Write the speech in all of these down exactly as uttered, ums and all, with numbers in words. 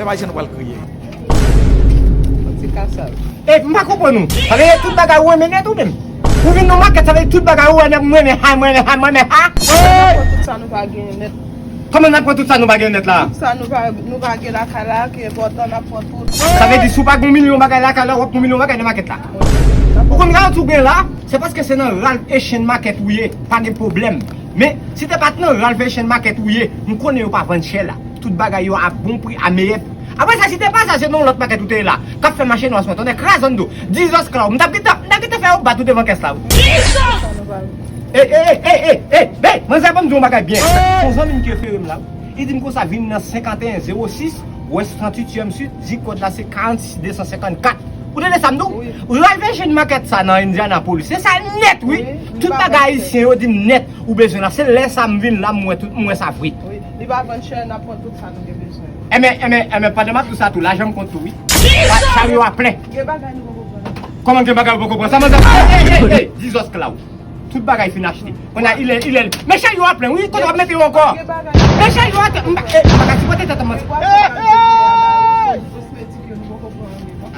Pèp ayisyen nou pral kriye. Ti kasal. E m pa konprann ou. Sa vle di tout bagay ou renmen nèt ou menm. Ou vin nan makèt, sa vle di tout bagay ou renmen, mwen renmen ha, mwen renmen ha, mwen renmen ha. Tout sa nou pa gen nèt. Kòman n ap pran tout sa nou pa gen nèt la? Tout sa nou pa, nou pa gen lakay la, ki enpòtan, n ap pran tout. Sa vle di si w pa gen yon milyon bagay lakay la, w ap gen yon milyon bagay nan makèt la. Ou konn garanti w gen la, se paske se nan Ralph Haitian Market ou ye, pa gen pwoblèm. Men, si te pa t nan Ralph Haitian Market ou ye, m konnen yo pa vann chè la. Tout bagay yo a bon pri, a meyè pri. Apre sa, si te pa sa, se nan yon lòt makèt ou te ye la. K ap fè mache nwa sou entènèt, krazando. Dizòs Klaw, m t ap gentan, m t ap gentan fè yo bat ou devan kès la, wi. Sa nou pa vle. Ey, ey, ey, ey, ey, ey, ey, manzè, ban m di w yon bagay byen. Son zanmi m ki refere m la, wi. Li di m konsa, vin nan senkanteyen zewo sis, West tranntuityèm Street, zip kòd la se karannsis de san senkannkat. Ou tande sa m di w? Wi. Ralph Haitian Market sa nan Indianapolis. Se sa nèt, wi. Wi, li pa vann chè. Tout bagay ayisyen yo di m nèt ou bezwen la. Se lè sa m vin la, m wè tout, m wè sa vre. Wi, li pa vann chè, n ap pran tout sa nou gen bezwen. Enben, enben, enben, pandan m ap di w sa tou, lajan m kont tou, wi. Charyo a plen. Gen bagay nou poko pran. Kòman gen bagay ou poko pran? Sa manzè, ey, ey, ey, ey, Dizòs Klaw. Tout bagay fin achte. Kounye a, ilè, ilè. Men charyo a plen, wi, kote w ap mete yo ankò? Men charyo a te, m pa, eh, m pa ka sipòte tèt mwen.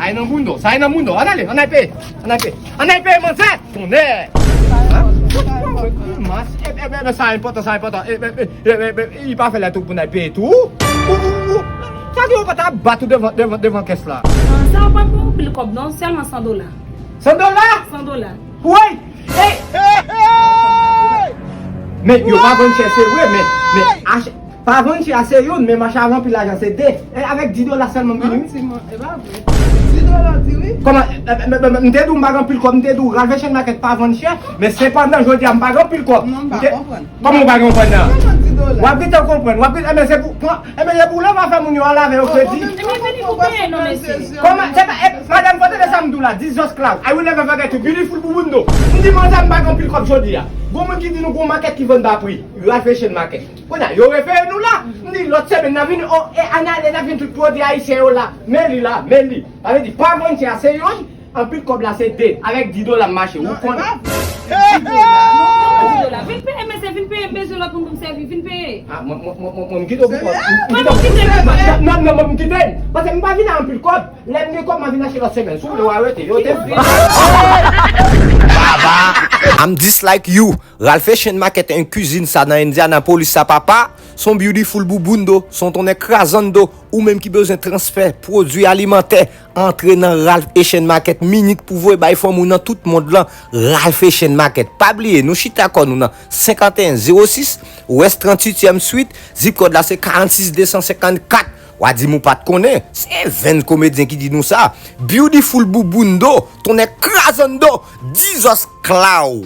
Ay nan boundo, sa ay nan boundo. Ann ale, ann al peye, ann al peye. Ann al peye, manzè. Tonnè. Mas, eh, eh, eh, sa enpòtan, sa enpòtan. Eh, eh, eh, eh, eh, eh, li pa fè lè tou pou n al peye tou. Ou, ou, ou. Sa di yo pa ta bat ou devan, devan, devan kès la. Ah, sa yo pa pran anpil kòb non, sèlman san dola. San dola? San dola. Woy! Ey! Men yo pa vann chè, se vre, men, men ach-, pa vann chè a se youn, men mache avè anpil lajan se de. E avèk dis dola sèlman m vini, wi. Manti, man, e pa vre. Dis dola w di wi. Kòman, e, e, e, e, m te di w m pa gen anpil kòb, m te di w Ralph Haitian Market pa vann chè, men sepandan jodi a m pa gen anpil kòb. Non, m pa konprann. Kòman w pa gen konprann nan? Kòman dis dola? W ap gentan konprann. W ap gentan, men se pou, pran, enben, se pou w leve afè moun yo a la avè yo kredi. Ebyen, vini pou peye non, mesye. Kòman, se pa, e, madanm, fò tande sa m di w la, Dizòs Klaw. I will never forget you, beautiful bouboun do. M di manzè m pa gen anpil kòb jodi a. Gon moun ki di nou gon makèt ki vann ba pri. Ralph Haitian Market. Kounye a, yo refere nou la. M di lòt semèn n a vini, o, e, ann ale, n a vini tout pwodui ayisyen yo la. Men li la, men li. Sa vle di, pa vann chè a se youn. Anpil kòb la se de, avèk dis dola m mache, ou konn. Dis dola, non, dis dola. Vin peye, mesye, vin peye, m bezwen lòt moun pou m sèvi, vin peye. Ah, mwen, mwen, mwen, mwen, mwen, m kite w pou kòb. Mwen, mwen kite l pou kòb. Non, non, mwen, m kite l. Paske m pa vin ak anpil kòb. Lè m gen kòb, m a vin achte lòt semèn. Si w vle, w a rete. Yo te. Baba, I'm just like you. Ralph Haitian Market and Cuisine sa nan Indianapolis sa, papa. Son beautiful bouboun do, son tonnè krazan do. Ou menm ki bezwen transfè pwodui alimantè, antre nan Ralph Haitian Market minit pou voye bay fanm ou nan tout mond lan. Ralph Haitian Market. Pa bliye, nou chita kò nou nan senkanteyen zewo sis West tranntuityèm Street, zip kòd la se karannsis de san senkannkat. W a di m ou pa t konnen. Se venn komedyen ki di nou sa. Beautiful bouboun do, tonnè krazan do, Dizòs Klaw.